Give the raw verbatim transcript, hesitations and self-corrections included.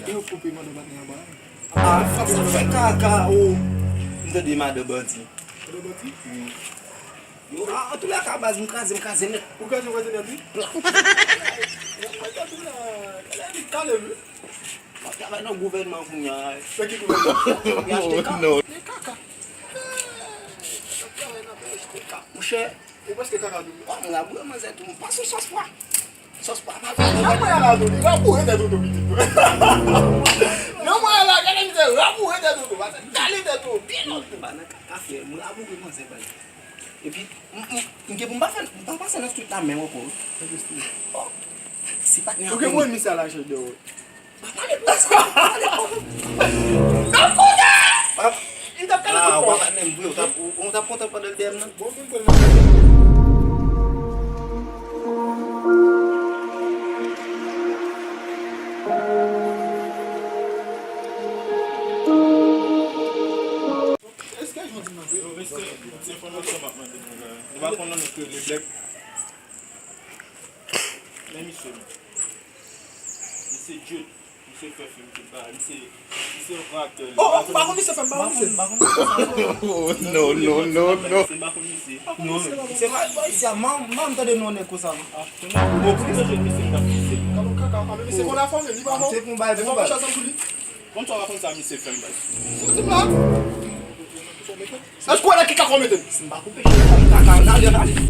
Yo koupe madan bandi anba. Ah, fòk sa fè kaka, o. M tande madan bandi. Madan bandi? Wi. Yo, a, antoulèka, baz, m kraze, m kraze nèt. Ou kraze, ou kraze nèt, wi? Pla. Gade la, gade li kale, wi. M ap travay nan gouvènman kounye a. Nan ki gouvènman? Y achte kaka. Oh, non. Men kaka. M ap travay nan achte kaka. Monchè. Ou prèske kaka tou. Wa, m raboure manzè tou. M pase sòs pwa. Sòs pwa pa vin. Sa mwen la tou, li raboure tèt ou tou, pitit. Non, mwen la, gade misye raboure tèt ou tou. Pase kale tèt ou, byen lòt tou. Ba nan kaka fè, m raboure manzè, bay. Epi, m, m, m gen pou m pa fè, m pa pase nan street la menm ankò. Oh, si patnè an. Ou gen pou misye a lage deyò. Pa pale pou sa, pa pale pou. N ap koze! M t ap kale tout bon. Ah, w ap patnè m vre, ou t ap, ou, ou t ap kontan pandan l dèyè m nan. Bon, vin pran l. Èske jan di m nan vre? Yo, mesye, se enfòmasyon m ap mande nou la. Nou pa konn nan nèg rele Black. Men misye menm. Misye Jude. Misye fè fim tout bagay. Misye, misye yon gran aktè. Oh, oh, m pa konn misye fè, m pa konn misye. M pa konn, m pa konn misye. Oh, non, non, non, non. M pa konn misye. Non, se pa, se pa isi a, m, m tande non nèg konsa. Ah, konnen, konnen se jèn misye m t ap kite. Kaka, kaka, ah, men misye konn afòme, li pa bon. Se pou bay, pou bay. Konn sa w pa konn sa misye fè m bay. Soti m la. Èske w wè nan ki kaka w mete m? Si m pa koupe, kaka, kaka, kaka.